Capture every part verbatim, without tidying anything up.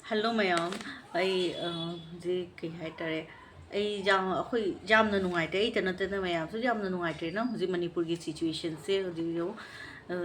Hello ꯃꯌꯥꯝ, ꯑꯩ ꯑ, ꯍꯧꯖꯤꯛ ꯀꯩ ꯍꯥꯏꯇꯥꯔꯦ, ꯑꯩ ꯌꯥꯝ, ꯑꯩꯈꯣꯏ ꯌꯥꯝꯅ ꯅꯨꯡꯉꯥꯏꯇꯦ, ꯑꯩꯇ ꯅꯠꯇꯅ ꯃꯌꯥꯝꯁꯨ ꯌꯥꯝꯅ ꯅꯨꯡꯉꯥꯏꯇ꯭ꯔꯦ꯫ ꯅꯪ ꯍꯧꯖꯤꯛ ꯃꯅꯤꯄꯨꯔꯒꯤ ꯁꯤꯆꯨꯋꯦꯁꯟꯁꯦ ꯍꯧꯖꯤꯛ ꯌꯦꯡꯉꯨ꯫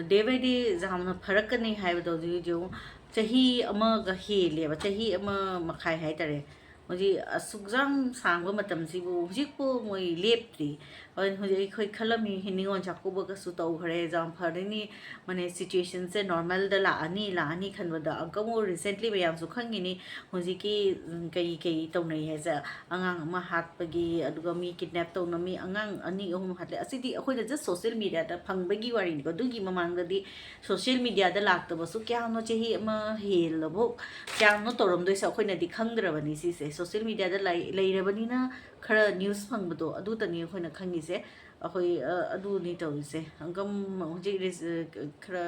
ꯗꯦ ꯕꯥꯏ ꯗꯦ ꯌꯥꯝꯅ ꯐꯔꯛꯀꯅꯤ ꯍꯥꯏꯕꯗꯣ ꯍꯧꯖꯤꯛ ꯌꯦꯡꯉꯨ꯫ ꯆꯍꯤ ꯑꯃꯒ ꯍꯦꯜꯂꯦꯕ, ꯆꯍꯤ ꯑꯃ ꯃꯈꯥꯏ ꯍꯥꯏꯇꯥꯔꯦ꯫ ꯍꯧꯖꯤꯛ ꯑꯁꯨꯛ ꯌꯥꯝ ꯁꯥꯡꯕ ꯃꯇꯝꯁꯤꯕꯨ ꯍꯧꯖꯤꯛꯄꯨ ꯃꯣꯏ ꯂꯦꯞꯇ꯭ꯔꯤ꯫ ꯍꯣꯏ, ꯍꯧꯖꯤꯛ ꯑꯩꯈꯣꯏ ꯈꯜꯂꯝꯃꯤ ꯅꯤꯉꯣꯜ ꯆꯥꯛꯀꯧꯕꯒꯁꯨ ꯇꯧꯈ꯭ꯔꯦ, ꯌꯥꯝ ꯐꯔꯅꯤ, ꯃꯅꯦ ꯁꯤꯆꯨꯋꯦꯁꯟꯁꯦ ꯅꯣꯔꯃꯦꯜꯗ ꯂꯥꯛꯑꯅꯤ, ꯂꯥꯛꯑꯅꯤ ꯈꯟꯕꯗ ꯑꯃꯨꯛ ꯔꯤꯁꯦꯟꯠꯂꯤ ꯃꯌꯥꯝꯁꯨ ꯈꯪꯉꯤꯅꯤ ꯍꯧꯖꯤꯛꯀꯤ, ꯎꯝ, ꯀꯩ ꯀꯩ ꯇꯧꯅꯩ ꯍꯥꯏꯁꯦ꯫ ꯑꯉꯥꯡ ꯑꯃ ꯍꯥꯠꯄꯒꯤ, ꯑꯗꯨꯒ ꯃꯤ ꯀꯤꯗꯅꯦꯞ ꯇꯧꯅ ꯃꯤ ꯑꯉꯥꯡ ꯑꯅꯤ ꯑꯍꯨꯝ ꯍꯥꯠꯂꯦ꯫ ꯑꯁꯤꯗꯤ ꯑꯩꯈꯣꯏꯗ ꯖꯁ ꯁꯣꯁꯤꯌꯦꯜ ꯃꯦꯗꯤꯌꯥꯗ ꯐꯪꯕꯒꯤ ꯋꯥꯔꯤꯅꯤꯀꯣ꯫ ꯑꯗꯨꯒꯤ ꯃꯃꯥꯡꯗꯗꯤ ꯁꯣꯁꯤꯌꯦꯜ ꯃꯦꯗꯤꯌꯥꯗ ꯂꯥꯛꯇꯕꯁꯨ ꯀꯌꯥꯝꯅꯣ, ꯆꯍꯤ ꯑꯃ ꯍꯦꯜꯂꯕꯨ ꯀꯌꯥꯝꯅꯣ ꯇꯧꯔꯝꯗꯣꯏꯁꯦ, ꯑꯩꯈꯣꯏꯅꯗꯤ ꯈꯪꯗ꯭ꯔꯕꯅꯤ ꯁꯤꯁꯦ꯫ ꯁꯣꯁꯤꯌꯦꯜ ꯃꯦꯗꯤꯌꯥꯗ ꯂꯩ-, ꯂꯩꯔꯕꯅꯤꯅ ꯈꯔ ꯅ꯭ꯌꯨꯁ ꯐꯪꯕꯗꯣ ꯑꯗꯨꯇꯅꯤ ꯑꯩꯈꯣꯏꯅ ꯈꯪꯉꯤꯁꯦ꯫ ꯑꯩꯈꯣꯏ, ꯑ, ꯑꯗꯨꯅꯤ ꯇꯧꯔꯤꯁꯦ꯫ ꯑꯗꯨꯝ ꯍꯧꯖꯤꯛ ꯔꯤꯁ-, ꯑ, ꯈꯔ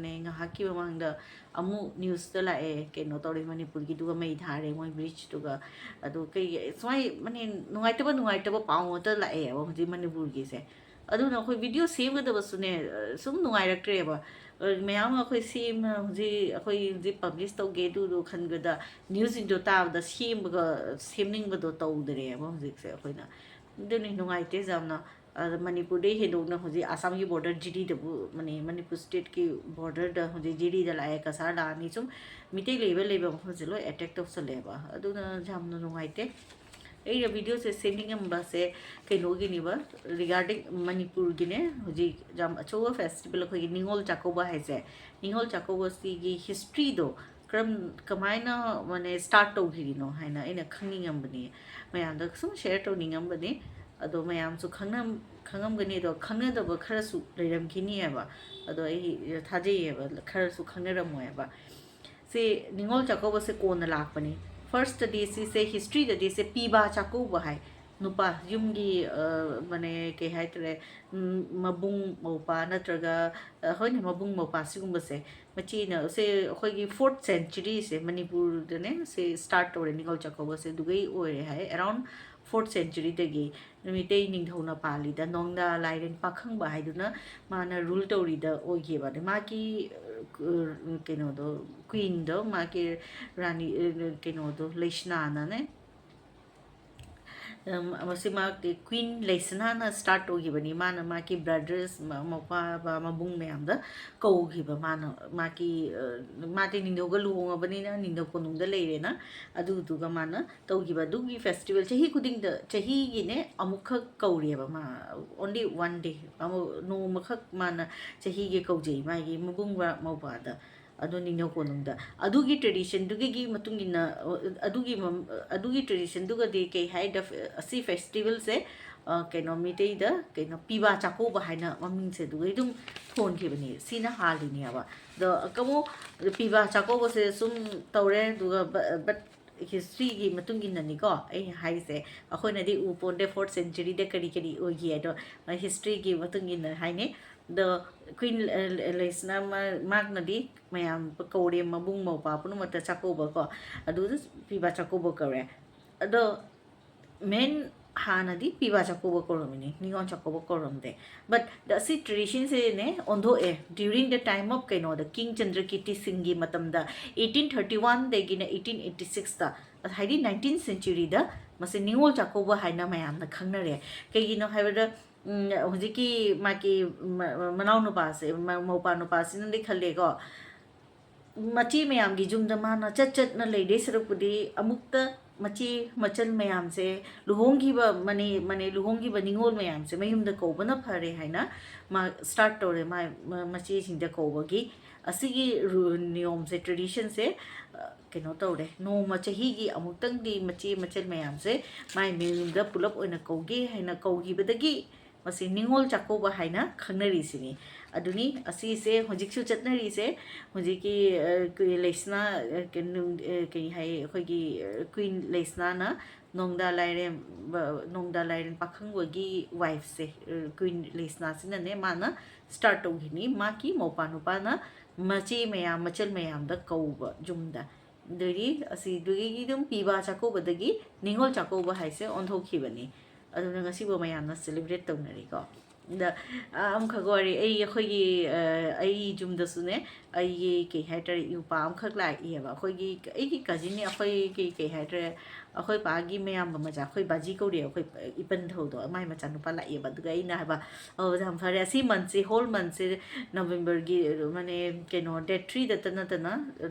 ꯅꯦ, ꯉꯥꯏꯍꯥꯛꯀꯤ ꯃꯃꯥꯡꯗ ꯑꯃꯨꯛ ꯅ꯭ꯌꯨꯁꯇ ꯂꯥꯛꯑꯦ, ꯀꯩꯅꯣ ꯇꯧꯔꯦ, ꯃꯅꯤꯄꯨꯔꯒꯤꯗꯨꯒ ꯃꯩ ꯊꯥꯔꯦ ꯃꯣꯏ ꯕ꯭ꯔꯤꯖꯇꯨꯒ꯫ ꯑꯗꯨ ꯀꯩ ꯁꯨꯃꯥꯏ, ꯃꯅꯤ ꯅꯨꯡꯉꯥꯏꯇꯕ ꯅꯨꯡꯉꯥꯏꯇꯕ ꯄꯥꯎ ꯉꯥꯛꯇ ꯂꯥꯛꯑꯦꯕ ꯍꯧꯖꯤꯛ ꯃꯅꯤꯄꯨꯔꯒꯤꯁꯦ꯫ ꯑꯗꯨꯅ ꯑꯩꯈꯣꯏ ꯚꯤꯗꯤꯑꯣ ꯁꯦꯝꯒꯗꯕꯁꯨꯅꯦ, ꯑ, ꯁꯨꯝ ꯅꯨꯡꯉꯥꯏꯔꯛꯇ꯭ꯔꯦꯕ꯫ ꯑ, ꯃꯌꯥꯝ ꯑꯃ ꯑꯩꯈꯣꯏ ꯁꯦꯝ-, ꯍꯧꯖꯤꯛ ꯑꯩꯈꯣꯏ ꯍꯧꯖꯤꯛ ꯄꯕ꯭ꯂꯤꯁ ꯇꯧꯒꯦ ꯑꯗꯨꯗꯣ ꯈꯟꯕꯗ ꯅ꯭ꯌꯨꯁꯁꯤꯡꯗꯣ ꯇꯥꯕꯗ ꯁꯦꯝꯕꯒ ꯁꯦꯝꯅꯤꯡꯕꯗꯣ ꯇꯧꯗ꯭ꯔꯦꯕ ꯍꯧꯖꯤꯛꯁꯦ ꯑꯩꯈꯣꯏꯅ꯫ ꯑꯗꯨꯅꯤ ꯅꯨꯡꯉꯥꯏꯇꯦ ꯌꯥꯝꯅ꯫ ꯑꯗ ꯃꯅꯤꯄꯨꯔꯗꯩ ꯍꯦꯟꯗꯣꯛꯅ ꯍꯧꯖꯤꯛ ꯑꯁꯥꯝꯒꯤ ꯕꯣꯔꯗꯔ ꯖꯤꯔꯤꯗꯕꯨ, ꯃꯅꯤ-, ꯃꯅꯤꯄꯨꯔ ꯁ꯭ꯇꯦꯠꯀꯤ ꯕꯣꯔꯗꯔꯗ ꯍꯧꯖꯤꯛ ꯖꯤꯔꯤꯗ ꯂꯥꯛꯑꯦ, ꯀꯁꯥꯔ ꯂꯥꯛꯑꯅꯤ, ꯁꯨꯝ ꯃꯤꯇꯩ ꯂꯩꯕ ꯂꯩꯕ ꯃꯐꯝꯁꯦ ꯂꯣꯏ ꯑꯦꯇꯦꯛ ꯇꯧꯁꯜꯂꯛꯑꯦꯕ꯫ ꯑꯗꯨꯅ ꯌꯥꯝꯅ ꯅꯨꯡꯉꯥꯏꯇꯦ꯫ ꯑꯩꯅ ꯚꯤꯗꯤꯑꯣꯁꯦ ꯁꯦꯝꯅꯤꯡꯉꯝꯕꯁꯦ ꯀꯩꯅꯣꯒꯤꯅꯦꯕ, ꯔꯤꯒꯥꯔꯗꯤꯡ ꯃꯅꯤꯄꯨꯔꯒꯤꯅꯦ꯫ ꯍꯧꯖꯤꯛ ꯌꯥꯝ ꯑꯆꯧꯕ ꯐꯦꯁꯇꯤꯚꯦꯜ ꯑꯩꯈꯣꯏꯒꯤ ꯅꯤꯉꯣꯜ ꯆꯥꯛꯀꯧꯕ ꯍꯥꯏꯁꯦ, ꯅꯤꯉꯣꯜ ꯆꯥꯛꯀꯧꯕꯁꯤꯒꯤ ꯍꯤꯁꯇ꯭ꯔꯤꯗꯣ ꯀꯔꯝ, ꯀꯃꯥꯏꯅ, ꯃꯥꯅꯦ, ꯁ꯭ꯇꯥꯔꯠ ꯇꯧꯈꯤꯔꯤꯅꯣ ꯍꯥꯏꯅ ꯑꯩꯅ ꯈꯪꯅꯤꯡꯉꯝꯕꯅꯤ, ꯃꯌꯥꯝꯗ ꯁꯨꯝ ꯁꯤꯌꯔ ꯇꯧꯅꯤꯡꯉꯝꯕꯅꯤ꯫ ꯑꯗꯣ ꯃꯌꯥꯝꯁꯨ ꯈꯪꯉꯝ-, ꯈꯪꯉꯝꯒꯅꯤ, ꯑꯗꯣ ꯈꯪꯅꯗꯕ ꯈꯔꯁꯨ ꯂꯩꯔꯝꯈꯤꯅꯤꯑꯕ꯫ ꯑꯗꯣ ꯑꯩ ꯊꯥꯖꯩꯌꯦꯕ, ꯈꯔꯁꯨ ꯈꯪꯅꯔꯝꯃꯣꯏꯕ꯫ ꯁꯤ ꯅꯤꯉꯣꯜ ꯆꯥꯛꯀꯧꯕꯁꯦ ꯀꯣꯟꯅ ꯂꯥꯛꯄꯅꯤ꯫ ꯐꯥꯔꯁꯇꯗꯤ ꯁꯤꯁꯦ, ꯍꯤꯁꯇ꯭ꯔꯤꯗꯗꯤ ꯁꯦ ꯄꯤꯕꯥ ꯆꯥꯛꯀꯧꯕ ꯍꯥꯏ꯫ ꯅꯨꯄꯥ ꯌꯨꯝꯒꯤ, ꯑ, ꯃꯅꯦ, ꯀꯩ ꯍꯥꯏꯇꯥꯔꯦ, ꯎꯝ, ꯃꯕꯨꯡ ꯃꯧꯄ꯭ꯋꯥ ꯅꯠꯇ꯭ꯔꯒ, ꯑ, ꯍꯣꯏꯅꯦ, ꯃꯕꯨꯡ ꯃꯧꯄ꯭ꯋꯥ ꯁꯤꯒꯨꯝꯕꯁꯦ, ꯃꯆꯦꯅ, ꯁꯦ ꯑꯩꯈꯣꯏꯒꯤ ꯐꯣꯔꯠ ꯁꯦꯟꯆꯨꯔꯤꯁꯦ ꯃꯅꯤꯄꯨꯔꯗꯅꯦ ꯁꯦ ꯁ꯭ꯇꯥꯔꯠ ꯇꯧꯔꯦ ꯅꯤꯉꯣꯜ ꯆꯥꯛꯀꯧꯕꯁꯦ꯫ ꯑꯗꯨꯗꯩ ꯑꯣꯏꯔꯦ ꯍꯥꯏ, ꯑꯦꯔꯥꯎꯟ ꯐꯣꯔꯠ ꯁꯦꯟꯆꯨꯔꯤꯗꯒꯤ ꯃꯩꯇꯩ ꯅꯤꯡꯊꯧꯅ ꯄꯥꯜꯂꯤꯗ ꯅꯣꯡꯗꯥ ꯂꯥꯏꯔꯦꯟ ꯄꯥꯈꯪꯕ ꯍꯥꯏꯗꯨꯅ ꯃꯥꯅ ꯔꯨꯜ ꯇꯧꯔꯤꯗ ꯑꯣꯏꯈꯤꯕ꯫ ꯑꯗꯩ ꯃꯥꯒꯤ, ꯑ, ꯀꯩꯅꯣꯗꯣ, ꯀ꯭ꯋꯤꯟꯗꯣ, ꯃꯥꯒꯤ ꯔꯥꯅꯤ, ꯀꯩꯅꯣꯗꯣ, ꯂꯩꯁꯅꯥꯅꯅꯦ꯫ ꯎꯝ, ꯃꯁꯤ ꯃꯥꯒꯤ ꯀ꯭ꯋꯤꯟ ꯂꯩꯁꯅꯥꯅ start ꯇꯧꯈꯤꯕꯅꯤ꯫ ꯃꯥꯅ ꯃꯥꯒꯤ brothers, ꯃ-, ꯃꯧꯄꯥꯕ, ꯃꯕꯨꯡ ꯃꯌꯥꯝꯗ ꯀꯧꯈꯤꯕ꯫ ꯃꯥꯅ ꯃꯥꯒꯤ, ꯑ, ꯃꯥꯗꯤ ꯅꯤꯡꯊꯧꯒ ꯂꯨꯍꯣꯡꯉꯕꯅꯤꯅ ꯅꯤꯡꯊꯧ ꯀꯣꯅꯨꯡꯗ ꯂꯩꯔꯦꯅ, ꯑꯗꯨꯗꯨꯒ ꯃꯥꯅ ꯇꯧꯈꯤꯕ ꯑꯗꯨꯒꯤ festival ꯆꯍꯤ ꯈꯨꯗꯤꯡꯗ, ꯆꯍꯤꯒꯤꯅꯦ ꯑꯃꯨꯛꯈꯛ ꯀꯧꯔꯦꯕ ꯃꯥ, only one day, ꯑꯃꯨꯛ ꯅꯣꯡꯃꯈꯛ ꯃꯥꯅ ꯆꯍꯤꯒꯤ ꯀꯧꯖꯩ, ꯃꯥꯒꯤ ꯃꯕꯨꯡ ꯃꯧꯄ꯭ꯋꯥꯗ꯫ ꯑꯗꯣ ꯅꯤꯡꯊꯧ ꯀꯣꯅꯨꯡꯗ ꯑꯗꯨꯒꯤ traditionꯗꯨꯒꯤ ꯃꯇꯨꯡ ꯏꯟꯅ, ꯑ, ꯑꯗꯨꯒꯤ ꯃꯝ-, ꯑꯗꯨꯒꯤ traditionꯗꯨꯒꯗꯤ ꯀꯩ ꯍꯥꯏ, ꯗ-, ꯑꯁꯤ festivalꯁꯦ, ꯑ, ꯀꯩꯅꯣ, ꯃꯤꯇꯩꯗ ꯀꯩꯅꯣ, ꯄꯤꯕꯥ ꯆꯥꯛꯀꯧꯕ ꯍꯥꯏꯅ ꯃꯃꯤꯡꯁꯦ ꯑꯗꯨꯒꯩ ꯑꯗꯨꯝ ꯊꯣꯟꯈꯤꯕꯅꯤ꯫ ꯁꯤꯅ ꯍꯥꯜꯂꯤꯅꯦꯕ꯫ ꯑꯗꯣ ꯀꯃꯣ ꯄꯤꯕꯥ ꯆꯥꯛꯀꯧꯕꯁꯦ ꯁꯨꯝ ꯇꯧꯔꯦ, ꯑꯗꯨꯒ ꯕ-, but historyꯒꯤ ꯃꯇꯨꯡ ꯏꯟꯅꯅꯤꯀꯣ ꯑꯩ ꯍꯥꯏꯔꯤꯁꯦ꯫ ꯑꯩꯈꯣꯏꯅꯗꯤ ꯎ ꯄꯣꯟꯗꯦ fourth centuryꯗ ꯀꯔꯤ ꯀꯔꯤ ꯑꯣꯏꯈꯤ ꯍꯥꯏꯗꯣ, historyꯒꯤ ꯃꯇꯨꯡ ꯏꯟꯅ ꯍꯥꯏꯅꯩ꯫ ꯑꯗꯣ ꯀ꯭ꯋꯤꯟ, ꯑ, ꯂꯩꯁꯅꯥ ꯃꯥ-, ꯃꯍꯥꯛꯅꯗꯤ ꯃꯌꯥꯝ ꯀꯧꯔꯦ, ꯃꯕꯨꯡ ꯃꯧꯄ꯭ꯋꯥ ꯄꯨꯝꯅꯃꯛꯇ ꯆꯥꯛꯀꯧꯕ ꯀꯣ, ꯑꯗꯨꯗ ꯄꯤꯕꯥ ꯆꯥꯛꯀꯧꯕ ꯀꯧꯔꯦ꯫ ꯑꯗꯣ main ꯍꯥꯟꯅꯗꯤ ꯄꯤꯕꯥ ꯆꯥꯛꯀꯧꯕ ꯀꯧꯔꯝꯃꯤꯅꯤ, ꯅꯤꯉꯣꯜ ꯆꯥꯛꯀꯧꯕ ꯀꯧꯔꯝꯗꯦ꯫ But ꯑꯁꯤ traditionꯁꯦꯅꯦ ꯑꯣꯟꯊꯣꯛꯑꯦ during the time of ꯀꯩꯅꯣꯗ, ꯀꯤꯡ ꯆꯟꯗ꯭ꯔꯀꯤꯔꯇꯤ ꯁꯤꯡꯒꯤ ꯃꯇꯝꯗ, eighteen thirty oneꯗꯒꯤꯅ eighteen eighty sixꯇ, ꯍꯥꯏꯗꯤ nineteenth centuryꯗ ꯃꯁꯤ ꯅꯤꯉꯣꯜ ꯆꯥꯛꯀꯧꯕ ꯍꯥꯏꯅ ꯃꯌꯥꯝꯅ ꯈꯪꯅꯔꯦ꯫ ꯀꯩꯒꯤꯅꯣ ꯍꯥꯏꯕꯗ, ꯎꯝ, ꯍꯧꯖꯤꯛꯀꯤ ꯃꯥꯒꯤ ꯃ-, ꯃ-, ꯃꯅꯥꯎ ꯅꯨꯄꯥꯁꯦ, ꯃ-, ꯃꯧꯄ꯭ꯋꯥ ꯅꯨꯄꯥꯁꯤꯅꯗꯤ ꯈꯜꯂꯦꯀꯣ, ꯃꯆꯦ ꯃꯌꯥꯝꯒꯤ ꯌꯨꯝꯗ ꯃꯥꯅ ꯆꯠ ꯆꯠꯅ ꯂꯩꯗꯣꯏ ꯁꯔꯨꯛꯄꯨꯗꯤ ꯑꯃꯨꯛꯇ ꯃꯆꯦ ꯃꯆꯜ ꯃꯌꯥꯝꯁꯦ, ꯂꯨꯍꯣꯡꯈꯤꯕ ꯃꯅꯦ, ꯃꯅꯦ ꯂꯨꯍꯣꯡꯈꯤꯕ ꯅꯤꯉꯣꯜ ꯃꯌꯥꯝꯁꯦ ꯃꯌꯨꯝꯗ ꯀꯧꯕꯅ ꯐꯔꯦ ꯍꯥꯏꯅ ꯃꯥ start ꯇꯧꯔꯦ, ꯃꯥ, ꯃ-, ꯃꯆꯦꯁꯤꯡꯗ ꯀꯧꯕꯒꯤ꯫ ꯑꯁꯤꯒꯤ ꯔꯨ-, ꯅꯤꯌꯣꯝꯁꯦ, traditionꯁꯦ, ꯑ, ꯀꯩꯅꯣ ꯇꯧꯔꯦ, ꯅꯣꯡꯃ ꯆꯍꯤꯒꯤ ꯑꯃꯨꯛꯇꯪꯗꯤ ꯃꯆꯦ ꯃꯆꯜ ꯃꯌꯥꯝꯁꯦ ꯃꯥꯏ ꯃꯌꯨꯝꯗ ꯄꯨꯂꯞ ꯑꯣꯏꯅ ꯀꯧꯒꯦ ꯍꯥꯏꯅ ꯀꯧꯈꯤꯕꯗꯒꯤ ꯃꯁꯤ ꯅꯤꯉꯣꯜ ꯆꯥꯛꯀꯧꯕ ꯍꯥꯏꯅ ꯈꯪꯅꯔꯤꯁꯤꯅꯤ꯫ ꯑꯗꯨꯅꯤ ꯑꯁꯤꯁꯦ ꯍꯧꯖꯤꯛꯁꯨ ꯆꯠꯅꯔꯤꯁꯦ꯫ ꯍꯧꯖꯤꯛꯀꯤ, ꯑ, ꯀ꯭ꯋꯤꯟ ꯂꯩꯁꯅꯥ, ꯑ, ꯀꯩꯅꯣ, ꯑ, ꯀꯩ ꯍꯥꯏ, ꯑꯩꯈꯣꯏꯒꯤ, ꯑ, ꯀ꯭ꯋꯤꯟ ꯂꯩꯁꯅꯥꯅ ꯅꯣꯡꯗꯥ ꯂꯥꯏꯔꯦꯝ-, ꯕ-, ꯅꯣꯡꯗꯥ ꯂꯥꯏꯔꯦꯟ ꯄꯥꯈꯪꯕꯒꯤ wifeꯁꯦ, ꯑ, ꯀ꯭ꯋꯤꯟ ꯂꯩꯁꯅꯥꯁꯤꯅꯅꯦ, ꯃꯥꯅ start ꯇꯧꯈꯤꯅꯤ꯫ ꯃꯥꯒꯤ ꯃꯧꯄꯥ ꯅꯨꯄꯥꯅ ꯃꯆꯦ ꯃꯌꯥꯝ, ꯃꯆꯜ ꯃꯌꯥꯝꯗ ꯀꯧꯕ ꯌꯨꯝꯗ꯫ ꯑꯗꯨꯗꯤ ꯑꯁꯤꯗꯨꯒꯤ ꯑꯗꯨꯝ ꯄꯤꯕꯥ ꯆꯥꯛꯀꯧꯕꯗꯒꯤ ꯅꯤꯉꯣꯜ ꯆꯥꯛꯀꯧꯕ ꯍꯥꯏꯁꯦ ꯑꯣꯟꯊꯣꯛꯈꯤꯕꯅꯤ꯫ ꯑꯗꯨꯅ ꯉꯁꯤꯕꯨ ꯃꯌꯥꯝꯅ celebrate ꯇꯧꯅꯔꯤꯀꯣ꯫ ꯑꯗ, ꯑ, ꯑꯃꯈꯛ ꯋꯥꯔꯤ, ꯑꯩ, ꯑꯩꯈꯣꯏꯒꯤ, ꯑ, ꯑꯩ ꯌꯨꯝꯗꯁꯨꯅꯦ, ꯑꯩꯒꯤ ꯀꯩ ꯍꯥꯏꯇꯥꯔꯦ, ꯏꯎꯄꯥ ꯑꯃꯈꯛ ꯂꯥꯛꯏꯑꯕ꯫ ꯑꯩꯈꯣꯏꯒꯤ, ꯑꯩꯒꯤ ꯀꯖꯤꯟꯅꯤ, ꯑꯩꯈꯣꯏꯒꯤ ꯀꯩ ꯍꯥꯏꯇꯥꯔꯦ, ꯑꯩꯈꯣꯏ ꯄꯥꯒꯤ ꯃꯌꯥꯝꯕ ꯃꯆꯥ, ꯑꯩꯈꯣꯏ ꯕꯥꯖꯤ ꯀꯧꯔꯤ, ꯑꯩꯈꯣꯏ ꯏꯄꯟ ꯊꯧꯗꯣ, ꯃꯥꯏ ꯃꯆꯥꯅꯨꯄꯥ ꯂꯥꯛꯏꯑꯕ꯫ ꯑꯗꯨꯒ ꯑꯩꯅ ꯍꯥꯏꯕ, "ꯑꯣ, ꯌꯥꯝ ꯐꯔꯦ, ꯑꯁꯤ ꯃꯟꯁꯦ, ꯍꯣꯜ ꯃꯟꯁꯦ, ꯅꯕꯦꯝꯕꯔꯒꯤ, ꯃꯥꯅꯦ, ꯀꯩꯅꯣ, ꯗꯦꯠ ꯊ꯭ꯔꯤꯗ ꯅꯠꯇꯅ,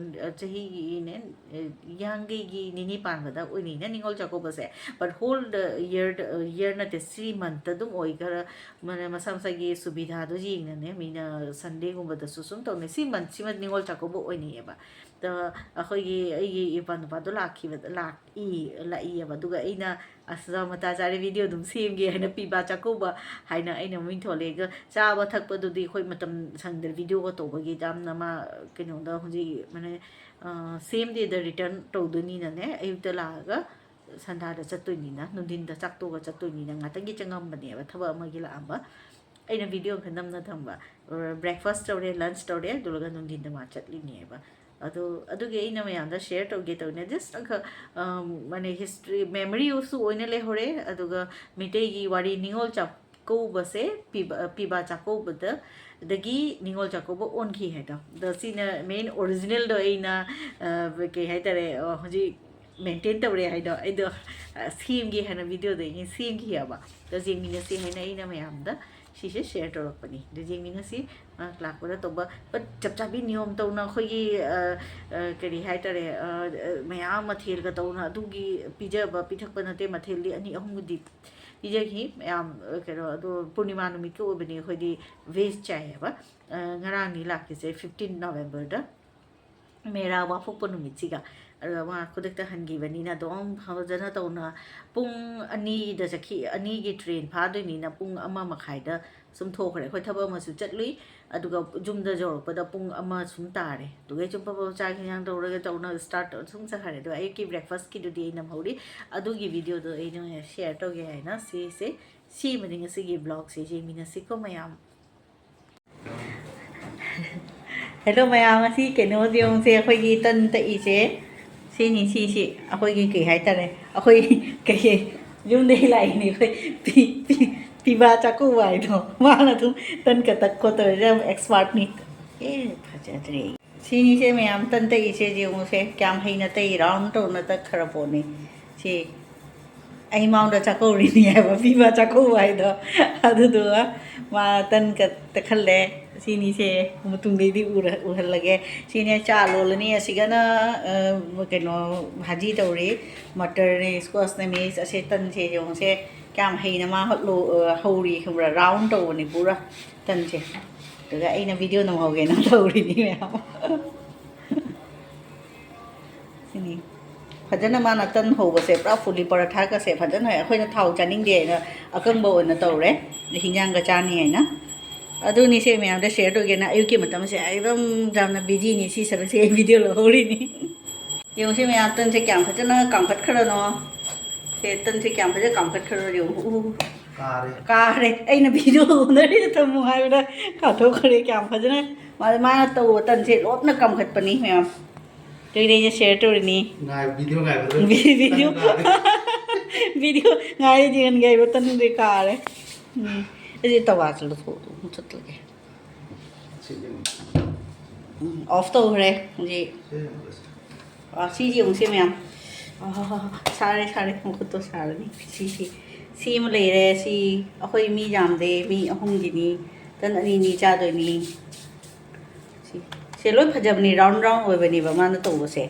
ꯆꯍꯤꯒꯤꯅꯦ, ꯌꯥꯡꯈꯩꯒꯤ ꯅꯤꯅꯤ ꯄꯥꯟꯕꯗ ꯑꯣꯏꯅꯩꯅ ꯅꯤꯉꯣꯜ ꯆꯥꯛꯀꯧꯕꯁꯦ꯫ But whole the year, year ꯅꯠꯇꯦ, ꯁꯤ ꯃꯟꯇ ꯑꯗꯨꯝ ꯑꯣꯏ꯫ ꯈꯔ ꯃꯁꯥ ꯃꯁꯥꯒꯤ ꯁꯨꯕꯤꯙꯥꯗꯣ ꯌꯦꯡꯅꯅꯦ, ꯃꯤꯅ ꯁꯟꯗꯦꯒꯨꯝꯕꯗꯁꯨ ꯁꯨꯝ ꯇꯧꯅꯩ꯫ ꯁꯤ ꯃꯟꯁꯤꯃ ꯅꯤꯉꯣꯜ ꯆꯥꯛꯀꯧꯕ ꯑꯣꯏꯅꯩꯌꯦꯕ꯫ ꯑꯗ ꯑꯩꯈꯣꯏꯒꯤ, ꯑꯩꯒꯤ ꯏꯄꯥ ꯅꯨꯄꯥꯗꯣ ꯂꯥꯛꯈꯤꯕꯗ, ꯂꯥꯛꯏ, ꯂꯥꯛꯏꯌꯦꯕ꯫ ꯑꯗꯨꯒ ꯑꯩꯅ, "ꯑꯁ, ꯃꯇꯥ ꯆꯥꯔꯦ, ꯚꯤꯗꯤꯑꯣ ꯑꯗꯨꯝ ꯁꯦꯝꯒꯦ" ꯍꯥꯏꯅ ꯄꯤꯕ ꯆꯥꯛꯀꯧꯕ ꯍꯥꯏꯅ ꯑꯩꯅ ꯃꯃꯤꯡ ꯊꯣꯜꯂꯦ꯫ ꯑꯗꯣ ꯆꯥꯕ ꯊꯛꯄꯗꯨꯗꯤ ꯑꯩꯈꯣꯏ ꯃꯇꯝ ꯁꯪꯗ꯭ꯔꯦ, ꯚꯤꯗꯤꯑꯣꯒ ꯇꯧꯕꯒꯤ꯫ ꯌꯥꯝꯅ ꯃꯥ ꯀꯩꯅꯣꯗ ꯍꯧꯖꯤꯛ, ꯃꯥꯅꯦ, ꯁꯦꯝ ꯗꯦꯗ ꯔꯤꯇꯔꯟ ꯇꯧꯗꯣꯏꯅꯤꯅꯅꯦ, ꯑꯌꯨꯛꯇ ꯂꯥꯛꯑꯒ ꯁꯟꯗꯥꯗ ꯆꯠꯇꯣꯏꯅꯤꯅ, ꯅꯨꯡꯊꯤꯟꯗ ꯆꯥꯛꯇꯣꯛꯑꯒ ꯆꯠꯇꯣꯏꯅꯤꯅ, ꯉꯥꯛꯇꯪꯒꯤ ꯆꯪꯉꯝꯕꯅꯦꯕ, ꯊꯕꯛ ꯑꯃꯒꯤ ꯂꯥꯛꯑꯝꯕ꯫ ꯑꯩꯅ ꯚꯤꯗꯤꯑꯣ ꯑꯃꯈꯛ ꯅꯝꯅ ꯊꯝꯕ꯫ Breakfast ꯇꯧꯔꯦ, lunch ꯇꯧꯔꯦ, ꯑꯗꯨꯒ ꯅꯨꯡꯊꯤꯟꯗ ꯃꯥ ꯆꯠꯂꯤꯅꯦꯕ꯫ ꯑꯗꯣ ꯑꯗꯨꯒꯤ ꯑꯩꯅ ꯃꯌꯥꯝꯗ ꯁꯤꯌꯔ ꯇꯧꯒꯦ ꯇꯧꯅꯦ꯫ Just ꯑꯃꯈꯛ, ꯃꯥꯅꯦ, ꯍꯤꯁꯇ꯭ꯔꯤ, ꯃꯦꯃꯣꯔꯤꯁꯨ ꯑꯣꯏꯅ ꯂꯩꯍꯧꯔꯦ, ꯑꯗꯨꯒ ꯃꯤꯇꯩꯒꯤ ꯋꯥꯔꯤ, ꯅꯤꯉꯣꯜ ꯆꯥꯛꯀꯧꯕꯁꯦ, ꯄꯤꯕ, ꯄꯤꯕꯥ ꯆꯥꯛꯀꯧꯕꯗ, ꯗꯒꯤ ꯅꯤꯉꯣꯜ ꯆꯥꯛꯀꯧꯕ ꯑꯣꯟꯈꯤ ꯍꯥꯏꯗꯣ꯫ ꯑꯗꯣ ꯁꯤꯅ ꯃꯦꯟ ꯑꯣꯔꯤꯖꯤꯅꯦꯜꯗꯣ ꯑꯩꯅ, ꯀꯩ ꯍꯥꯏꯇꯥꯔꯦ, ꯍꯧꯖꯤꯛ ꯃꯦꯟꯇꯦꯟ ꯇꯧꯔꯦ ꯍꯥꯏꯗꯣ꯫ ꯑꯩꯗꯣ ꯁꯦꯝꯒꯦ ꯍꯥꯏꯅ ꯚꯤꯗꯤꯑꯣꯗꯣ ꯑꯩꯅ ꯁꯦꯝꯈꯤꯑꯕ꯫ ꯑꯗꯣ ꯌꯦꯡꯃꯤꯟꯅꯁꯤ ꯍꯥꯏꯅ ꯑꯩꯅ ꯃꯌꯥꯝꯗ ꯁꯤꯁꯦ ꯁꯤꯌꯔ ꯇꯧꯔꯛꯄꯅꯤ꯫ ꯑꯗꯣ ꯌꯦꯡꯃꯤꯟꯅꯁꯤ꯫ ꯃꯥ ꯂꯥꯛꯄꯗ ꯇꯧꯕ꯫ But ꯆꯞ ꯆꯥꯕꯤ ꯅꯤꯌꯣꯝ ꯇꯧꯅ ꯑꯩꯈꯣꯏꯒꯤ, ꯀꯔꯤ ꯍꯥꯏꯇꯥꯔꯦ, ꯃꯌꯥꯝ ꯃꯊꯦꯜꯒ ꯇꯧꯅ ꯑꯗꯨꯒꯤ ꯄꯤꯖꯕ ꯄꯤꯊꯛꯄ ꯅꯠꯇꯦ꯫ ꯃꯊꯦꯜꯗꯤ ꯑꯅꯤ ꯑꯍꯨꯝꯕꯨꯗꯤ ꯄꯤꯖꯈꯤ ꯃꯌꯥꯝ꯫ ꯀꯩꯅꯣ, ꯑꯗꯣ ꯄꯨꯔꯅꯤꯃꯥ ꯅꯨꯃꯤꯠꯀ ꯑꯣꯏꯕꯅꯤ, ꯑꯩꯈꯣꯏꯗꯤ ꯚꯦꯖ ꯆꯥꯏꯌꯦꯕ꯫ ꯉꯔꯥꯡꯅꯤ ꯂꯥꯛꯈꯤꯁꯦ, ꯐꯤꯐꯇꯤꯟ ꯅꯕꯦꯝꯕꯔꯗ꯫ ꯃꯦꯔꯥ ꯋꯥꯐꯣꯛꯄ ꯅꯨꯃꯤꯠꯁꯤꯒ꯫ ꯑꯗꯨꯒ ꯃꯥ ꯈꯨꯗꯛꯇ ꯍꯟꯈꯤꯕꯅꯤꯅ ꯑꯗꯨꯝ ꯐꯖꯅ ꯇꯧꯅ ꯄꯨꯡ ꯑꯅꯤꯗ ꯆꯠꯈꯤ, ꯑꯅꯤꯒꯤ ꯇ꯭ꯔꯦꯟ ꯐꯥꯗꯣꯏꯅꯤꯅ ꯄꯨꯡ ꯑꯃ ꯃꯈꯥꯏꯗ ꯁꯨꯝ ꯊꯣꯛꯈ꯭ꯔꯦ꯫ ꯑꯩꯈꯣꯏ ꯊꯕꯛ ꯑꯃꯁꯨ ꯆꯠꯂꯨꯏ, ꯑꯗꯨꯒ ꯌꯨꯝꯗ ꯌꯧꯔꯛꯄꯗ ꯄꯨꯡ ꯑꯃ ꯁꯨꯝ ꯇꯥꯔꯦ꯫ ꯑꯗꯨꯒ ꯁꯨꯝ ꯄꯞ ꯄꯞ ꯆꯥꯛ ꯍꯤꯟꯖꯥꯡ ꯇꯧꯔꯒ ꯇꯧꯅ ꯁ꯭ꯇꯥꯔꯠ ꯇꯧꯔ ꯁꯨꯝ ꯆꯠꯈ꯭ꯔꯦ꯫ ꯑꯗꯨꯒ ꯑꯌꯨꯛꯀꯤ ꯕ꯭ꯔꯦꯛꯐꯥꯁꯀꯤꯗꯨꯗꯤ ꯑꯩ ꯅꯝꯍꯧꯔꯤ꯫ ꯑꯗꯨꯒꯤ ꯚꯤꯗꯤꯑꯣꯗꯣ ꯑꯩꯅ ꯑꯣꯏꯅ ꯁꯤꯌꯔ ꯇꯧꯒꯦ ꯍꯥꯏꯅ ꯁꯤꯁꯦ, ꯁꯤꯃꯗꯤ ꯉꯁꯤꯒꯤ ꯕ꯭ꯂꯣꯒꯁꯦ ꯌꯦꯡꯃꯤꯟꯅꯁꯤꯀꯣ ꯃꯌꯥꯝ꯫ ꯍꯦꯜꯂꯣ ꯃꯌꯥꯝ, ꯉꯁꯤ ꯀꯩꯅꯣ ꯌꯦꯡꯉꯨꯁꯦ, ꯑꯩꯈꯣꯏꯒꯤ ꯇꯟ ꯇꯛꯏꯁꯦ ꯁꯤꯅꯤ꯫ ꯁꯤꯁꯤ ꯑꯩꯈꯣꯏꯒꯤ ꯀꯩ ꯍꯥꯏꯇꯥꯔꯦ, ꯑꯩꯈꯣꯏ ꯀꯩ ꯌꯨꯝꯗꯒꯤ ꯂꯥꯛꯏꯅꯦ ꯑꯩꯈꯣꯏ ꯄꯤ-, ꯄꯤ-, ꯄꯤꯕꯥ ꯆꯥꯛꯀꯧꯕ ꯍꯥꯏꯗꯣ꯫ ꯃꯥꯅ ꯑꯗꯨꯝ ꯇꯟꯒ ꯇꯛ ꯈꯣꯠꯇꯧꯔꯤꯁꯦ ꯌꯥꯝ ꯑꯦꯛꯁꯄꯥꯔꯠꯅꯤ꯫ ꯑꯦ, ꯐꯖꯗ꯭ꯔꯦ꯫ ꯁꯤꯅꯤꯁꯦ ꯃꯌꯥꯝ ꯇꯟ ꯇꯛꯏꯁꯦ ꯌꯦꯡꯉꯨꯁꯦ, ꯀꯌꯥꯝ ꯍꯩꯅ ꯇꯛꯏ, ꯔꯥꯎꯟ ꯇꯧꯅ ꯇꯛꯈ꯭ꯔ ꯄꯣꯠꯅꯤ꯫ ꯁꯤ ꯑꯩ ꯃꯥꯡꯗ ꯆꯥꯛꯀꯧꯔꯤꯅꯤ ꯍꯥꯏꯕ, ꯄꯤꯕ ꯆꯥꯛꯀꯧꯕ ꯍꯥꯏꯗꯣ꯫ ꯑꯗꯨꯗꯨꯒ ꯃꯥ ꯇꯟ ꯀ-, ꯇꯛꯈꯜꯂꯦ꯫ ꯁꯤꯅꯤꯁꯦ ꯃꯇꯨꯡꯗꯩꯗꯤ ꯎꯔ-, ꯎꯍꯜꯂꯒꯦ꯫ ꯁꯤꯅꯦ ꯆꯥ ꯂꯣꯜꯂꯅꯤ꯫ ꯑꯁꯤꯒꯅ, ꯑ, ꯀꯩꯅꯣ, ꯚꯥꯖꯤ ꯇꯧꯔꯤ꯫ ꯃꯇꯔꯅꯦ, ꯁ꯭ꯀ꯭ꯋꯥꯁꯅꯦ, ꯃꯤꯛꯁ꯫ ꯑꯁꯦ ꯇꯟꯁꯦ ꯌꯦꯡꯉꯨꯁꯦ꯫ ꯀꯌꯥꯝ ꯍꯩꯅ ꯃꯥ ꯍꯣꯠꯂꯣ-, ꯑ, ꯍꯧꯔꯤ ꯈꯪꯕ꯭ꯔꯥ? ꯔꯥꯎꯟ ꯇꯧꯕꯅꯤ ꯄꯨꯔꯥ ꯇꯟꯁꯦ꯫ ꯑꯗꯨꯒ ꯑꯩꯅ ꯚꯤꯗꯤꯑꯣ ꯅꯝꯍꯧꯒꯦꯅ ꯇꯧꯔꯤꯅꯤ ꯃꯌꯥꯝ꯫ ꯁꯤꯅꯤ꯫ ꯐꯖꯅ ꯃꯥꯅ ꯇꯟ ꯍꯧꯕꯁꯦ ꯄꯨꯔꯥ ꯐꯨꯂꯤ ꯄꯔꯥꯊꯥꯒꯁꯦ ꯐꯖꯅ ꯍꯩ꯫ ꯑꯩꯈꯣꯏꯅ ꯊꯥꯎ ꯆꯥꯅꯤꯡꯗꯦ ꯍꯥꯏꯅ ꯑꯀꯪꯕ ꯑꯣꯏꯅ ꯇꯧꯔꯦ, ꯍꯤꯟꯖꯥꯡꯒ ꯆꯥꯅꯤ ꯍꯥꯏꯅ꯫ ꯑꯗꯨꯅꯤ ꯁꯦ ꯃꯌꯥꯝꯗ ꯁꯤꯌꯔ ꯇꯧꯒꯦꯅ꯫ ꯑꯌꯨꯛꯀꯤ ꯃꯇꯝꯁꯦ ꯑꯩ ꯑꯗꯨꯝ ꯌꯥꯝꯅ ꯕꯤꯖꯤꯅꯤ, ꯁꯤ ꯁꯔꯨꯛꯁꯦ ꯑꯩ ꯚꯤꯗꯤꯑꯣ ꯂꯧꯍꯧꯔꯤꯅꯤ꯫ ꯌꯦꯡꯉꯨꯁꯦ ꯃꯌꯥꯝ, ꯇꯟꯁꯦ ꯀꯌꯥꯝ ꯐꯖꯅ ꯀꯥꯝꯈꯠꯈ꯭ꯔꯅꯣ꯫ ꯁꯦ ꯇꯟꯁꯦ ꯀꯌꯥꯝ ꯐꯖꯅ ꯀꯥꯝꯈꯠꯈ꯭ꯔꯅꯣ ꯌꯦꯡꯉꯨ꯫ ꯎ, ꯀꯥꯔꯦ꯫ ꯀꯥꯔꯦ꯫ ꯑꯩꯅ ꯚꯤꯗꯤꯑꯣ ꯎꯅꯔꯤꯗ ꯊꯝꯃꯨ ꯍꯥꯏꯕꯗ ꯀꯥꯊꯣꯛꯈ꯭ꯔꯦ꯫ ꯀꯌꯥꯝ ꯐꯖꯅ ꯃꯥ-, ꯃꯥꯅ ꯇꯧꯕ ꯇꯟꯁꯦ ꯂꯣꯞꯅ ꯀꯥꯝꯈꯠꯄꯅꯤ ꯃꯌꯥꯝ꯫ ꯑꯗꯨꯒꯤꯗꯤ ꯑꯩꯅ ꯁꯤꯌꯔ ꯇꯧꯔꯤꯅꯤ꯫ ꯉꯥꯏ-, ꯚꯤꯗꯤꯑꯣ ꯉꯥꯏꯕꯗ ꯚꯤ-, ꯚꯤꯗꯤꯑꯣ, ꯇꯟ ꯀꯥꯔꯦ꯫ ꯚꯤꯗꯤꯑꯣ ꯉꯥꯏꯔꯤ ꯌꯦꯟꯒꯩꯕ ꯇꯟꯗꯤ ꯀꯥꯔꯦ꯫ ꯎꯝ꯫ ꯑꯩꯁꯦ ꯇꯋꯥꯁꯦ ꯂꯧꯊꯣꯛ-, ꯃꯨꯊꯠꯂꯒꯦ꯫ ꯁꯤ ꯌꯦꯡꯉꯨ꯫ ꯎꯝ, ꯑꯣꯐ ꯇꯧꯈ꯭ꯔꯦ ꯍꯧꯖꯤꯛ꯫ ꯁꯤ ꯌꯦꯡꯉꯨ꯫ ꯑꯥ, ꯁꯤꯁꯦ ꯌꯦꯡꯉꯨꯁꯦ ꯃꯌꯥꯝ꯫ ꯑꯥ, ꯁꯥꯔꯦ, ꯁꯥꯔꯦ, ꯃꯈꯨꯠꯇꯣ ꯁꯥꯔꯅꯤ꯫ ꯁꯤ, ꯁꯤ, ꯁꯤ ꯑꯃ ꯂꯩꯔꯦ꯫ ꯁꯤ ꯑꯩꯈꯣꯏ ꯃꯤ ꯌꯥꯝꯗꯦ, ꯃꯤ ꯑꯍꯨꯝꯒꯤꯅꯤ꯫ ꯇꯟ ꯑꯅꯤ ꯑꯅꯤ ꯆꯥꯗꯣꯏꯅꯤ꯫ ꯁꯤ, ꯁꯦ ꯂꯣꯏ ꯐꯖꯕꯅꯤ, ꯔꯥꯎꯟ ꯔꯥꯎꯟ ꯑꯣꯏꯕꯅꯦꯕ ꯃꯥꯅ ꯇꯧꯕꯁꯦ꯫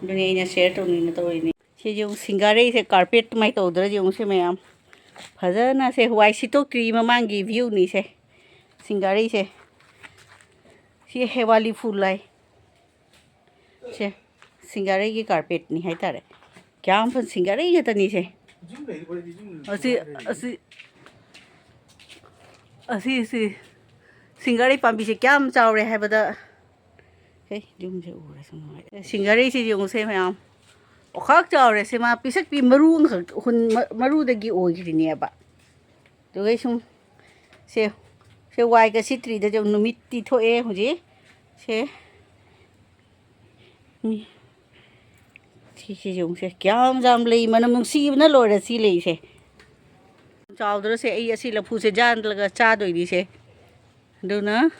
ꯑꯗꯨꯅꯦ ꯑꯩꯅ ꯁꯤꯌꯔ ꯇꯧꯅꯤꯡꯅ ꯇꯧꯔꯤꯅꯤ꯫ ꯁꯤꯁꯨ ꯁꯤꯡꯒꯥꯔꯩꯁꯦ ꯀꯥꯔꯄꯦꯠ ꯑꯗꯨꯃꯥꯏꯅ ꯇꯧꯗ꯭ꯔꯗꯤ ꯌꯦꯡꯉꯨꯁꯦ ꯃꯌꯥꯝ꯫ ꯐꯖꯅ ꯁꯦ ꯋꯥꯏ ꯁꯤꯠꯇꯣꯛꯇ꯭ꯔꯤ ꯃꯃꯥꯡꯒꯤ ꯚ꯭ꯌꯨꯅꯤ ꯁꯦ꯫ ꯁꯤꯡꯒꯥꯔꯩꯁꯦ꯫ ꯁꯤ ꯍꯦꯋꯥꯂꯤ ꯐꯨꯜ ꯍꯥꯏ꯫ ꯁꯦ, ꯁꯤꯡꯒꯥꯔꯩꯒꯤ ꯀꯥꯔꯄꯦꯠꯅꯤ ꯍꯥꯏꯇꯥꯔꯦ꯫ ꯀꯌꯥꯝ ꯐ-, ꯁꯤꯡꯒꯥꯔꯩ ꯉꯥꯛꯇꯅꯤ ꯁꯦ꯫ ꯑꯁꯤ, ꯑꯁꯤ, ꯑꯁꯤ, ꯁꯤ ꯁꯤꯡꯒꯥꯔꯩ ꯄꯥꯝꯕꯤꯁꯦ ꯀꯌꯥꯝ ꯆꯥꯎꯔꯦ ꯍꯥꯏꯕꯗ, ꯍꯦ, ꯌꯨꯝꯁꯦ ꯎꯔꯁꯨ ꯅꯨꯡꯉꯥꯏ꯫ ꯁꯤꯡꯒꯥꯔꯩꯁꯤ ꯌꯦꯡꯉꯨꯁꯦ ꯃꯌꯥꯝ, ꯑꯣꯈꯥꯛ ꯆꯥꯎꯔꯦ꯫ ꯁꯤ ꯃꯥ ꯄꯤꯁꯛ ꯄꯤ ꯃꯔꯨ ꯑꯃꯈꯛ ꯍꯨꯟ-, ꯃ-, ꯃꯔꯨꯗꯒꯤ ꯑꯣꯏꯈ꯭ꯔꯤꯅꯦꯕ꯫ ꯑꯗꯨꯒ ꯁꯨꯝ ꯁꯦ, ꯁꯦ ꯋꯥꯏꯒ ꯁꯤꯠꯇ꯭ꯔꯤꯗ ꯁꯨꯝ ꯅꯨꯃꯤꯠꯇꯤ ꯊꯣꯛꯑꯦ ꯍꯧꯖꯤꯛ꯫ ꯁꯦ, ꯃꯤ, ꯁꯤꯁꯦ ꯌꯦꯡꯉꯨꯁꯦ, ꯀꯌꯥꯝ ꯌꯥꯝ ꯂꯩ, ꯃꯅꯝ ꯅꯨꯡꯁꯤꯕꯅ ꯂꯣꯏꯔꯦ ꯁꯤ ꯂꯩꯁꯦ꯫ ꯆꯥꯎꯗ꯭ꯔꯁꯦ, ꯑꯩ ꯑꯁꯤ ꯂꯐꯨꯁꯦ ꯌꯥꯟꯂꯒ ꯆꯥꯗꯣꯏꯅꯤꯁꯦ꯫ ꯑꯗꯨꯅ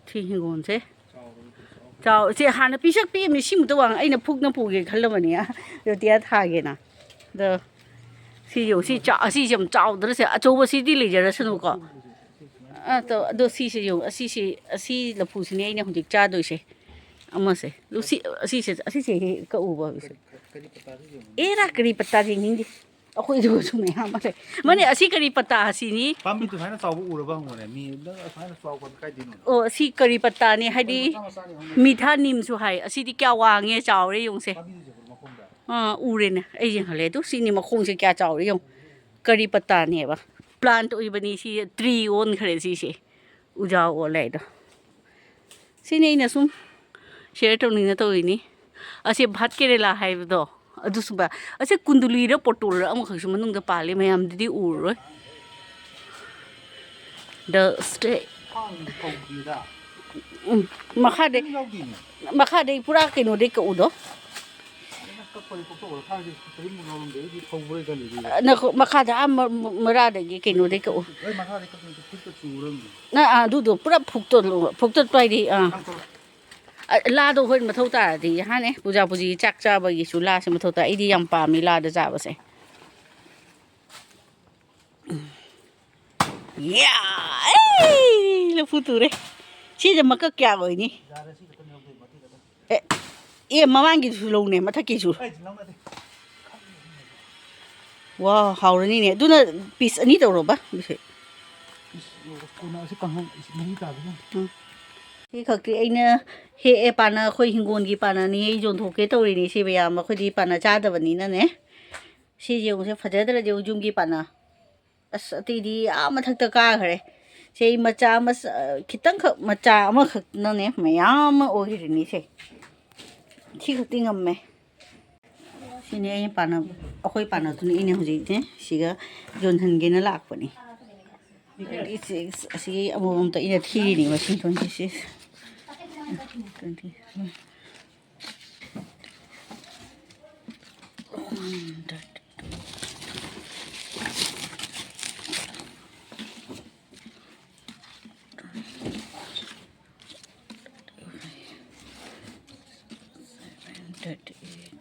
ꯁꯤ ꯍꯤꯡꯒꯣꯜꯁꯦ ꯆꯥꯎ-, ꯁꯤ ꯍꯥꯟꯅ ꯄꯤꯁꯛ ꯄꯤꯛꯑꯝꯃꯤ, ꯁꯤꯃꯨꯛꯇ ꯋꯥꯡ, ꯑꯩꯅ ꯐꯨꯛꯅ ꯄꯨꯒꯦ ꯈꯜꯂꯝꯕꯅꯤ, ꯔꯣꯇꯤꯌꯥ ꯊꯥꯒꯦꯅ꯫ ꯑꯗꯣ ꯁꯤ ꯌꯦꯡꯉꯨ, ꯁꯤ ꯆꯥ-, ꯑꯁꯤꯁꯦ ꯌꯥꯝ ꯆꯥꯎꯗ꯭ꯔꯁꯦ, ꯑꯆꯧꯕꯁꯤꯗꯤ ꯂꯩꯖꯔꯁꯅꯨꯀꯣ꯫ ꯑꯗꯣ, ꯑꯗꯣ ꯁꯤꯁꯦ ꯌꯦꯡꯉꯨ, ꯑꯁꯤꯁꯤ, ꯑꯁꯤ ꯂꯐꯨꯁꯤꯅꯦ ꯑꯩꯅ ꯍꯧꯖꯤꯛ ꯆꯥꯗꯣꯏꯁꯦ꯫ ꯑꯃꯁꯦ꯫ ꯑꯗꯨ ꯁꯤ, ꯑꯁꯤꯁꯦ, ꯑꯁꯤꯁꯦ ꯍꯦꯛ ꯀꯛꯎꯕ꯫ ꯑꯦꯔꯥ, ꯀꯔꯤ ꯄꯠꯇꯥꯁꯦ ꯌꯦꯡꯅꯤꯡꯗꯦ꯫ ꯑꯩꯈꯣꯏꯗꯨꯁꯨ ꯃꯌꯥꯝ ꯑꯃ ꯂꯩ꯫ ꯃꯥꯅꯦ, ꯑꯁꯤ ꯀꯔꯤ ꯄꯠꯇꯥ ꯑꯁꯤꯅꯤ? ꯄꯥꯝꯕꯤꯗꯨ ꯁꯨꯃꯥꯏꯅ ꯆꯥꯎꯕ ꯎꯔꯕ ꯍꯪꯉꯨꯅꯦ꯫ ꯃꯤ ꯅꯪ ꯑꯁꯨꯃꯥꯏꯅ ꯆꯥꯎꯕ ꯀꯥꯏꯗꯩꯅꯣ? ꯑꯣ, ꯑꯁꯤ ꯀꯔꯤ ꯄꯠꯇꯥꯅꯤ? ꯍꯥꯏꯗꯤ ꯃꯆꯥ ꯃꯆꯥꯅꯤ ꯍꯪꯉꯨꯅꯦ꯫ ꯃꯤꯊꯥ ꯅꯤꯝꯁꯨ ꯍꯥꯏ꯫ ꯑꯁꯤꯗꯤ ꯀꯌꯥ ꯋꯥꯡꯉꯦ, ꯆꯥꯎꯔꯦ ꯌꯦꯡꯉꯨꯁꯦ꯫ ꯄꯥꯝꯕꯤꯗꯨꯁꯦ ꯎꯔꯕ ꯃꯈꯣꯡꯗ? ꯑꯥ, ꯎꯔꯦꯅꯦ꯫ ꯑꯩ ꯌꯦꯡꯍꯜꯂꯦ꯫ ꯑꯗꯨ ꯁꯤꯅꯤ ꯃꯈꯣꯡꯁꯦ ꯀꯌꯥ ꯆꯥꯎꯔꯦ ꯌꯦꯡꯉꯨ꯫ ꯀꯔꯤ ꯄꯠꯇꯥꯅꯦꯕ? Plant ꯑꯣꯏꯕꯅꯤ ꯁꯤ, tree ꯑꯣꯟꯈ꯭ꯔꯦ ꯁꯤꯁꯦ꯫ ꯎꯖꯥꯎ ꯑꯣꯜꯂꯦ ꯍꯥꯏꯗꯣ꯫ ꯁꯤꯅꯤ ꯑꯩꯅ ꯁꯨꯝ share ꯇꯧꯅꯤꯡꯅ ꯇꯧꯔꯤꯅꯤ꯫ ꯑꯁꯤ ꯚꯥꯠ ꯀꯦꯔꯦꯂꯥ ꯍꯥꯏꯕꯗꯣ, ꯑꯗꯨꯁꯨ ꯚꯥ-, ꯑꯁꯤ ꯀꯨꯟꯗꯨꯂꯤꯔ ꯄꯣꯇꯣꯜꯔ ꯑꯃꯈꯛꯁꯨ ꯃꯅꯨꯡꯗ ꯄꯥꯜꯂꯤ꯫ ꯃꯌꯥꯝꯗꯨꯗꯤ ꯎꯔꯔꯣꯏ꯫ The stay-, ꯎꯝ, ꯃꯈꯥꯗꯩ, ꯃꯈꯥꯗꯩ ꯄꯨꯔꯥ ꯀꯩꯅꯣꯗꯩ ꯀꯛꯎꯗꯣ꯫ ꯅꯈꯣ-, ꯃꯈꯥꯗ ꯑꯥ ꯃ-, ꯃ-, ꯃꯔꯥꯗꯒꯤ ꯀꯩꯅꯣꯗꯩ ꯀꯛꯎ꯫ ꯑ, ꯑ, ꯑꯗꯨꯗꯣ ꯄꯨꯔꯥ ꯐꯨꯛꯇꯣꯠꯂꯣ꯫ ꯐꯨꯛꯇꯣꯠꯄ ꯍꯥꯏꯗꯤ, ꯑꯥ꯫ ꯑ, ꯂꯥꯗꯣ ꯍꯣꯏ ꯃꯊꯧ ꯇꯥꯔꯗꯤ ꯍꯥꯅꯦ꯫ ꯄꯨꯖꯥ ꯄꯨꯖꯤ ꯆꯥꯛ ꯆꯥꯕꯒꯤꯁꯨ ꯂꯥꯁꯦ ꯃꯊꯧ ꯇꯥꯏ꯫ ꯑꯩꯗꯤ ꯌꯥꯝ ꯄꯥꯝꯃꯤ ꯂꯥꯗ ꯆꯥꯕꯁꯦ꯫ ꯌꯥ! ꯑꯦ! ꯂꯐꯨ ꯇꯨꯔꯦ꯫ ꯁꯤꯁꯦ ꯃꯀꯛ ꯀꯌꯥ ꯑꯣꯏꯅꯤ? ꯑꯦ, ꯑꯦ, ꯃꯃꯥꯡꯒꯤꯗꯨꯁꯨ ꯂꯧꯅꯦ, ꯃꯊꯛꯀꯤꯁꯨ꯫ ꯋꯥ, ꯍꯥꯎꯔꯅꯤꯅꯦ꯫ ꯑꯗꯨꯅ piece ꯑꯅꯤ ꯇꯧꯔꯣꯕ, ꯕꯤꯁꯦ꯫ ꯀꯣꯟꯅ ꯑꯁꯤ ꯀꯥꯡꯍꯧ, ꯑꯁꯤ ꯃꯍꯤ ꯇꯥꯕꯤꯔꯣ꯫ ꯎꯝ꯫ ꯁꯤ ꯈꯛꯇꯤ ꯑꯩꯅ ꯍꯦꯛꯑꯦ, ꯄꯥꯅ, ꯑꯩꯈꯣꯏ ꯍꯤꯡꯒꯣꯜꯒꯤ ꯄꯥꯅꯅꯤ꯫ ꯑꯩ ꯌꯣꯟꯊꯣꯛꯀꯦ ꯇꯧꯔꯤꯅꯤ ꯁꯤ ꯃꯌꯥꯝ, ꯑꯩꯈꯣꯏꯗꯤ ꯄꯥꯅ ꯆꯥꯗꯕꯅꯤꯅꯅꯦ꯫ ꯁꯤ ꯌꯦꯡꯉꯨꯁꯦ, ꯐꯖꯗ꯭ꯔꯗꯤ ꯌꯨꯝꯒꯤ ꯄꯥꯅ꯫ ꯑꯁ, ꯑꯇꯩꯗꯤ ꯑꯥ ꯃꯊꯛꯇ ꯀꯥꯈ꯭ꯔꯦ꯫ ꯁꯤ ꯑꯩ ꯃꯆꯥ, ꯃꯆꯥ, ꯈꯤꯇꯪꯈꯛ, ꯃꯆꯥ ꯑꯃꯈꯛꯅꯅꯦ ꯃꯌꯥꯝ ꯑꯃ ꯑꯣꯏꯔꯤꯅꯤꯁꯦ꯫ ꯁꯤ ꯈꯛꯇꯤ ꯉꯝꯃꯦ꯫ ꯁꯤꯅꯤ ꯑꯩꯅ ꯄꯥꯟꯅꯕ, ꯑꯩꯈꯣꯏ ꯄꯥꯟꯅꯕꯗꯨꯅꯤ ꯑꯩꯅ ꯍꯧꯖꯤꯛꯅꯦ ꯁꯤꯒ ꯌꯣꯟꯍꯟꯒꯦꯅ ꯂꯥꯛꯄꯅꯤ꯫ ꯑꯁꯤ ꯑꯃꯃꯝꯇ ꯑꯩꯅ ꯊꯤꯔꯤꯅꯤ, ꯃꯁꯤꯡ twenty six, twenty seven꯫ Seven thirty-eight.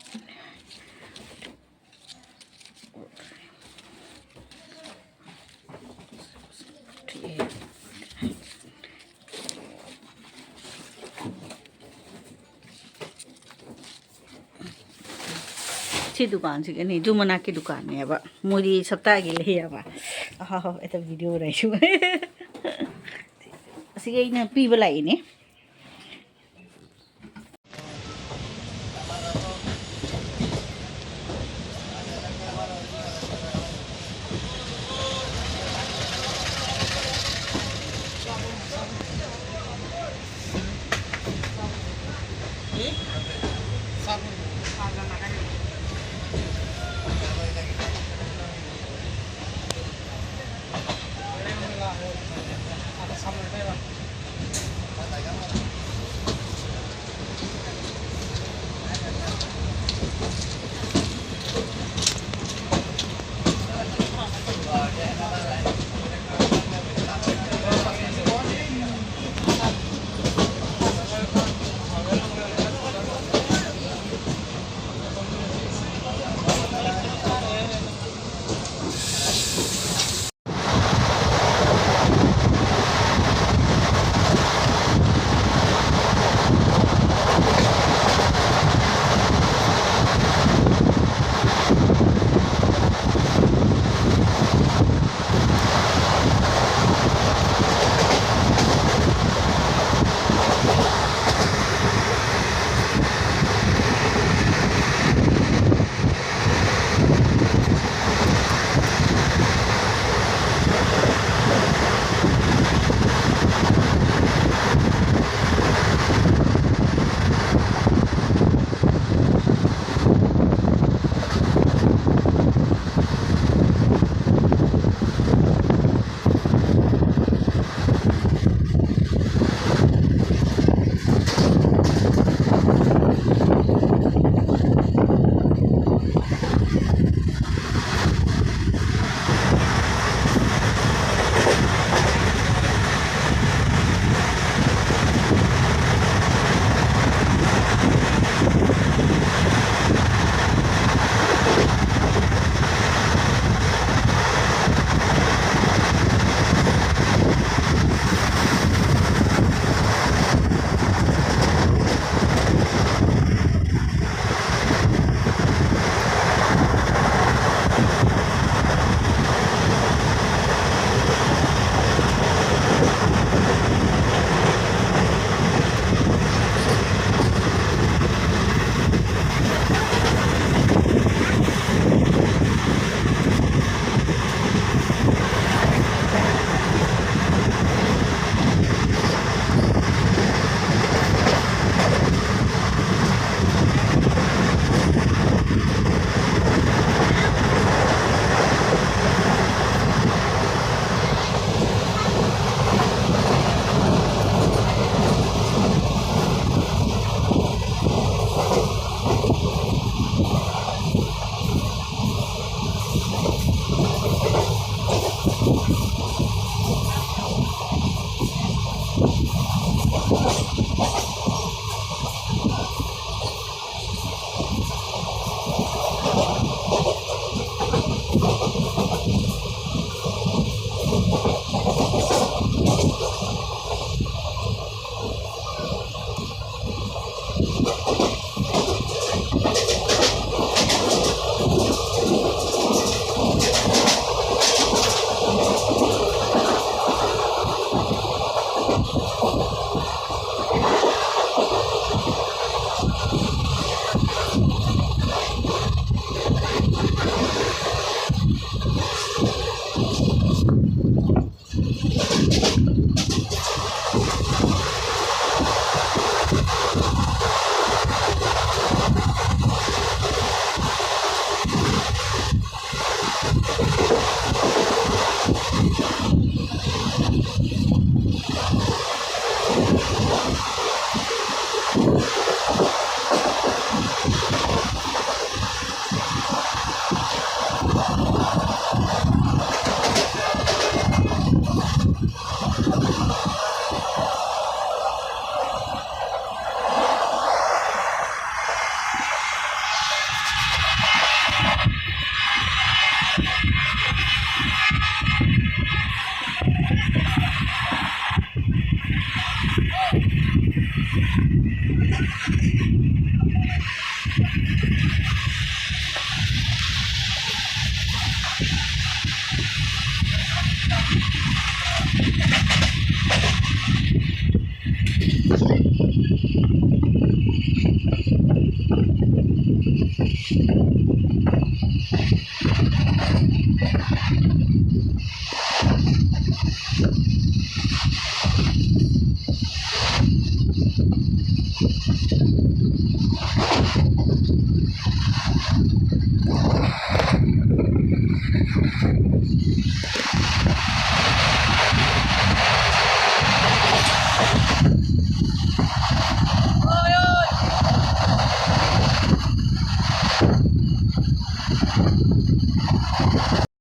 ꯁꯤ ꯗꯨꯀꯥꯟꯁꯤꯒꯅꯤ, ꯖꯨ ꯃꯅꯥꯛꯀꯤ ꯗꯨꯀꯥꯟꯅꯦꯕ, ꯃꯣꯏꯗꯤ ꯁꯞꯇꯥꯒꯤ ꯂꯩꯌꯦꯕ꯫ ꯑꯍꯥꯎ ꯑꯍꯥꯎ ꯑꯦꯇ ꯚꯤꯗꯤꯑꯣ ꯔꯥꯏꯁꯨ꯫ ꯑꯁꯤꯒꯤ ꯑꯩꯅ ꯄꯤꯕ ꯂꯥꯛꯏꯅꯦ꯫